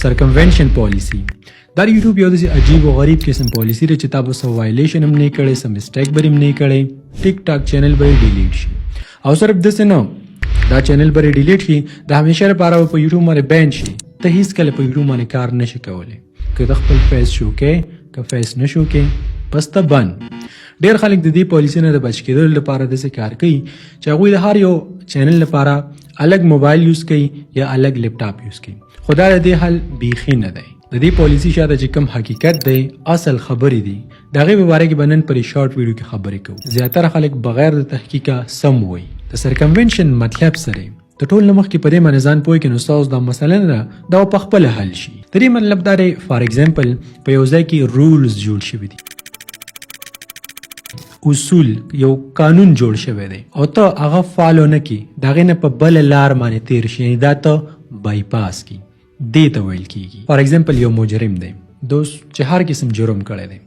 Circumvention policy. دا د یوټیوب یو داسې عجیب او غریب قسم پالیسي ده چې تا به څه violation هم نه کړی، څه mistake به هم نه کړی، ټیک ټاک چینل به delete شي. او صرف داسې نه، دا چینل به delete شي، د همیشه لپاره به په یوټیوب باندې ban شي. ته هیڅکله په یوټیوب باندې کار نشي کولی. که ته خپل face show کې، که face نه شو کې، پس ته بند. ډیر خلک د دې پالیسي نه د بچ کېدلو لپاره داسې کار کوي چې هغوی د هر یو چینل لپاره الګ موبایل use کوي یا الګ لپټاپ use کوي، خو دا د دې حل بیخي نه دی. د دې پالیسي شاته چې کوم حقیقت دی، اصل خبرې دي، د هغې په باره کې به نن په short video کې خبرې کوو. زیاتره خلک بغیر د تحقیقه سم وایي. د circumvention مطلب سره د ټول نه مخکې په دې باندې ځان پوه کړي، نو ستاسو دا مسله نه ده، دا په خپله حل شي. د دې مطلب دا دی، for example، په یو ځای کې rules جوړ شوي دي، اصول، یو قانون جوړ شوی دی او ته هغه follow نه کی، د هغې نه په بله لار باندې تیر شي، یعنې دا ته bypass کی، دې ته ویل کیږي. For example، یو مجرم دی دوست چې هر قسم جرم کړی دی،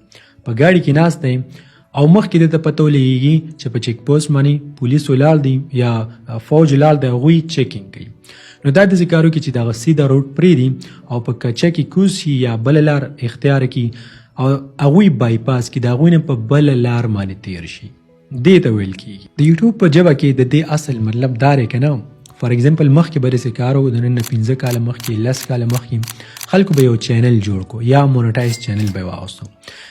په ګاډي کې ناست دی او مخکې ده ته پته ولګېږي چې په check post باندې پولیس ولاړ دي یا فوج ولاړ دی، هغوی checking کوي. نو دا داسې کارو کې چې دغه سیده road پرېږدي او په کچه کې کوز شي یا بله لار اختیار کړي او هغوی bypass کړي، د هغوی نه په بله لار باندې تیر شي، دې ته ویل کیږي. د یوټیوب په ژبه کې د دې اصل مطلب دا دی که نه، for example، مخکې به داسې کار و، د نن نه 5 کاله مخکې، 10 کاله مخکې، خلکو به یو چینل جوړ کو یا monetize channel به یې واغوستو.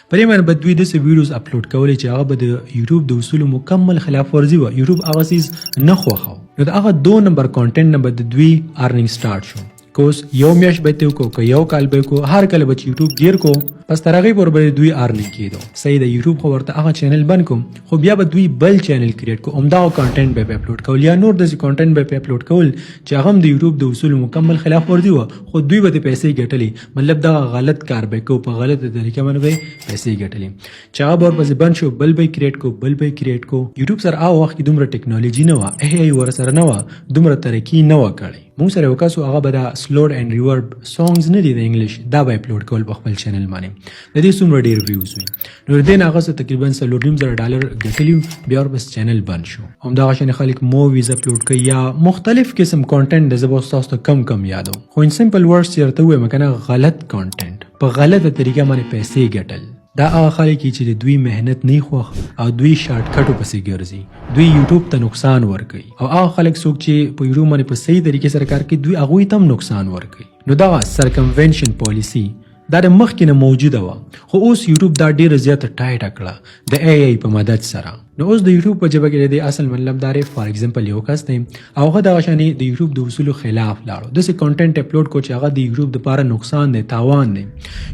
په دې باندې به دوی داسې videos upload کولې چې هغه به د یوټیوب د اصولو مکمل خلاف ورزي وه. یوټیوب هغه څیز نه خوښاو. نو د هغه دو نمبر content نه به د دوی earning start شو. که اوس یو میاشت به ترې وکړو، که یو کال به کو، هر کله به چې یوټیوب ګیر کو، پس تر هغې پورې به دوی earning کېدو. صحیح ده، یوټیوب خو ورته هغه چینل بند کو، خو بیا به دوی بل چینل create کو، همدغه content به پې اپلوډ کول یا نور داسې content به پې اپلوډ کول چې هغه هم د یوټیوب د اصولو مکمل خلاف ورزي وه، خو دوی به پیسې ګټلې. مطلب دغه غلط کار به کو، په غلطه طریقه باندې به پیسې ګټلې. چې هغه به ورپسې بند شو، بل به create کو، بل به create کو. یوټیوب سره هغه وخت کې دومره ټکنالوژي نه وه، AI ورسره نه وه، دومره ترقي نه وه کړې. موږ سره یو کس و، هغه به دا slowed and reverb songs نه دي د English، دا به اپلوډ کول په خپل چینل باندې. د دې څومره ډېر views وي. نو د دې نه هغه څه تقریبا 4,500 ډالر ګټلي وو، بیا ورپسې چینل بند شو. همدغه شان خلک movies upload کوي یا مختلف قسم content د زه به تاسو ته کم کم یادوم، خو in simple words چې درته ووایم که نه، غلط content، په غلطه طریقه باندې پیسې ګټل، دا هغه خلک چې د دوی محنت نه خوښ او دوی shortcut و پسې ګرځي، دوی یوټیوب ته نقصان ورکوي. او هغه خلک څوک چې په یوټیوب باندې په صحیح طریقې سره کار کوي، دوی هغوی ته هم نقصان ورکوي. نو دغه circumvention policy دا د مخکې نه موجوده وه، خو اوس یوټیوب دا ډیره زیاته ټایټه کړه د AI په مدد سره. نو اوس د یوټیوب په ژبه کې د دې اصل مطلب دا دی، for example، یو کس دی او هغه دغه شانې د یوټیوب د اصولو خلاف لاړو، داسې content upload کو چې هغه د یوټیوب دپاره نقصان دی، تاوان دی.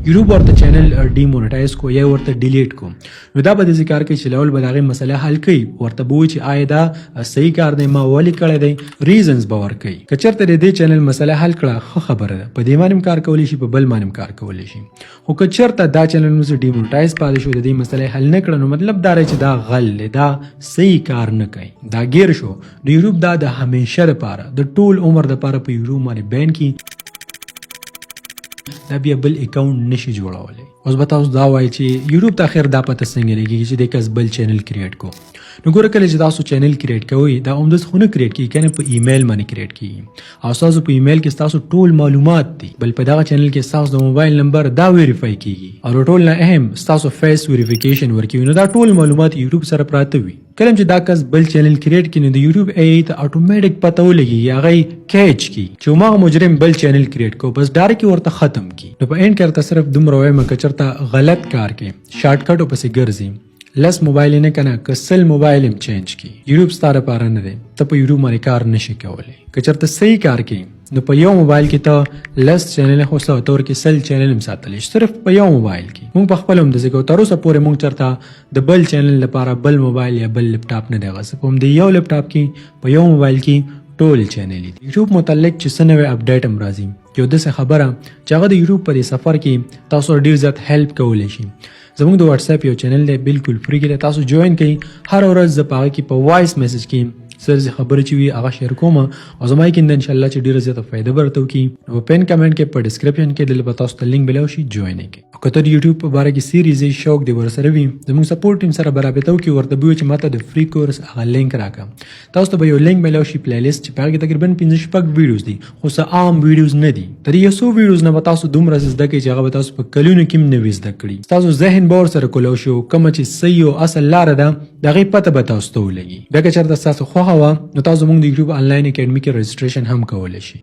یوټیوب ورته چینل demonetize کو یا ورته delete کو. نو دا به داسې کار کوي چې اول به د هغې مسله حل کوي، ورته به وایي چې آیا دا صحیح کار دی، ما ولې کړی دی، reasons به ورکوي. که چېرته د دې چینل مسله حل کړه، ښه خبره ده، په دې باندې هم کار کولی شي، په بل باندې هم کار کولی شي. خو که چېرته دا چینل نو demonetize پاتې شو، د دې مسله حل نه کړه، نو مطلب دا دی چې دا غل دی، دا صحیح کار نه کوي، دا ګیر شو. د یوټیوب دا د همیشه لپاره، د ټول عمر لپاره په یوټیوب باندې ban کی، دا بیا بل account نشي جوړولی. اوس به تاسو دا وایي چې یوټیوب ته اخر دا پته څنګه لګیږي چې د کس بل چینل create کو؟ نو ګوره، کله چې تاسو چینل create کوئ، دا همداسې خو نه create کیږي کنه، په ایمیل باندې create کیږي او تاسو په ایمیل کې تاسو ټول معلومات دي. بل په دغه چینل کې تاسو د موبایل نمبر دا verify کیږي او ټول نه اهم تاسو face verification ورکوي. نو دا ټول معلومات یوټیوب سره پراته وي. کله چې دا کس بل چینل create کړي، نو د یوټیوب AI ته اتوماتیک پته ولګي، هغه catch کی چې ما مجرم بل چینل create کو، بس ډایرکټ ورته ختم کی. نو په end کې ورته صرف دومره وایم، که چېرته غلط کار کې shortcut پسې ګرځي، 10 موبایل نه کنه، که 100 موبایل هم change کی، یوټیوب ستا لپاره نه دی، ته په یوټیوب باندې کار نشي کولی. که چېرته صحیح کار کوي، نو په یو موبایل کې ته 10 چینل خو څه تور کې 100 چینل هم ساتلی شي، صرف په یو موبایل کې. مونږ په خپل هم داسې کوو. تر اوسه پورې مونږ چېرته د بل چینل لپاره بل موبایل یا بل لپټاپ نه دی اخیستی. په همدې یو لپټاپ کې، په یو موبایل کې ټول چینل دي. یوټیوب متعلق چې څه نوی update هم راځي، یو داسې خبره چې هغه د یوټیوب په دې سفر کې تاسو ډیر زیات help کولی شي، زموږ د واتس اپ یو چینل دی، بالکل free کې، تاسو join کړئ. هر ورځ زه په هغه کې په voice message کې سر خبرې چې وي هغه شیر کوم، او زما یقین ده ان شاء الله چې ډیره زیاته فایده به درته وکړي. نو په پین کمنټ کې، په ډیسکرپشن کې دلته به تاسو ته لینک ملاو شي، جوین کړئ. او که ته د یوټیوب په باره کې سیریز شوق دی ورسره وي، زموږ سپورټ ټیم سره به رابطه وکړي، ورته به ووایي چې ماته د فري کورس هغه لینک راکړه. تاسو ته به یو لینک ملاو شي، پلی لیست، چې په هغه کې تقریبا پنځه شپږ ویډیوز دي، خو څه عام ویډیوز نه دي. تر یو څو ویډیوز نه به تاسو دومره زده کړئ چې هغه به تاسو په کلونو کې هم نه وي زده کړي. ستاسو ذهن به ورسره کولاو شي، او کومه چې صحیح او اصل لاره ده، د هغې پته به تاسو ته ولګي. بیا که چېرته ستاسو خوښه وه، نو تاسو موږ د یوټیوب آنلاین اکیډمي کې رجسټریشن هم کولی شئ.